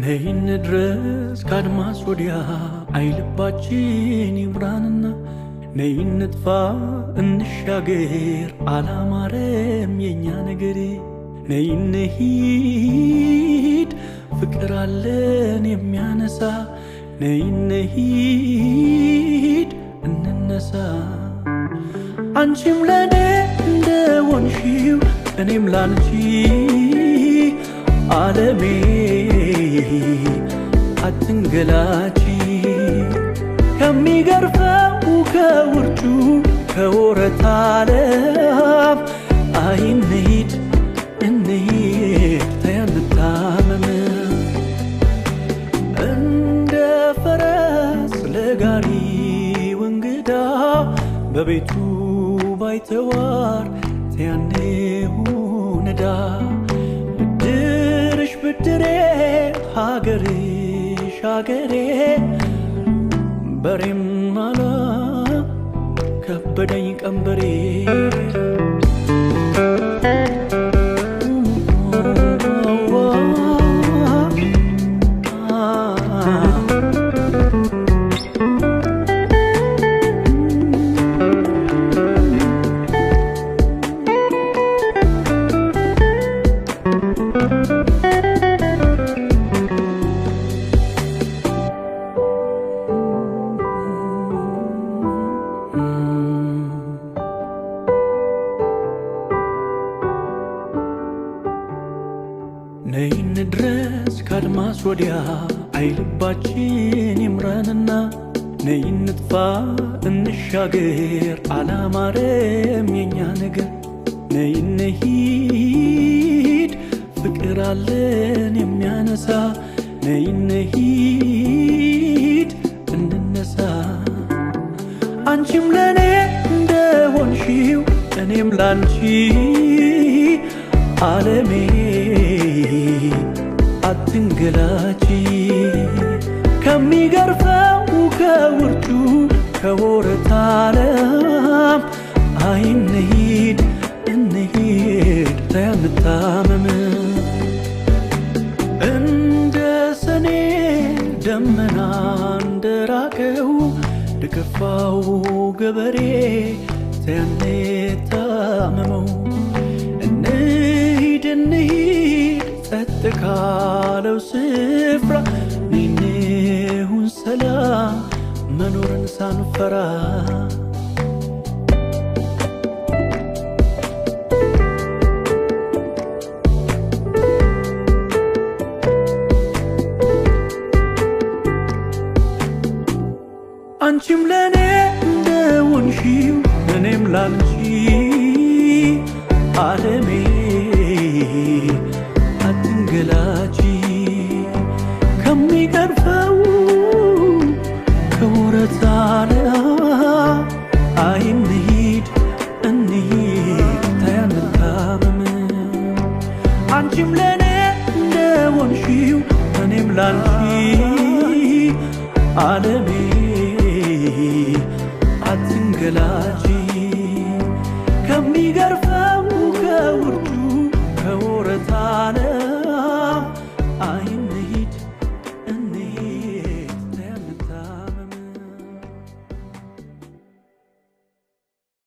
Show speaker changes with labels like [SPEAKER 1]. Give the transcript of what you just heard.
[SPEAKER 1] ነይ እንድረስ ካድማስ ወዲያ አይልባችን ይብራንና ነይ እንጥፋ እንሻገር አላማረም የኛ ነገር ነይ እንሂድ ፍቅር አለን የሚያነሳ ነይ እንሂድ እንነሳ አንቺም ለኔ እንደሆንሽው እኔም ላንቺ ዓለሜ አትንገላቺ ከሚገርፈው ከውርጩ ከወረት ዓለም አይ እንሂድ እንሂድ ተይ አንታመም እንደ ፈረስ ለጋሪው እንግዳ በቤቱ ባይተዋር ተይ አንሁን ዕዳ ብድርሽ ብድሬ ሀገርሽ ሀገሬ በሬም አላ ከበደኝ ቀንበሬ ነይ እንድረስ ካድማስ ወዲያ አይልባችን ይምረንና ነይ እንጥፋ እንሻገር አላማረም የኛ ነገር ነይ እንሂድ ፍቅር አለን የሚያነሳ ነይ እንሂድ እንነሳ አንቺም ለኔ እንደሆንሽው እኔም ላንቺ ዓለሜ አትንገላቺ ከሚገርፈው ከውርጩ ከወረት ዓለም አይ እንሂድ እንሂድ ተይ አንታመም እንደ ሰኔ ደመና እንደራቀው ለከፋው ገበሬ ተይ አንታመመው እንሂድ እንሂድ ጸጥ ካለው ስፍራ እንሁን ሰላም መኖርን ሳንፈራ አንቺም ለኔ እንደሆንሽው እኔም ላንቺ ዓለሜ አትንገላቺ ከሚገርፈው ከወረት ዓለም አይ እንሂድ እንሂድ ተይ አንታመም አንቺም ለኔ እንደሆንሽው እኔም ላንቺ ዓለሜ አትንገላቺ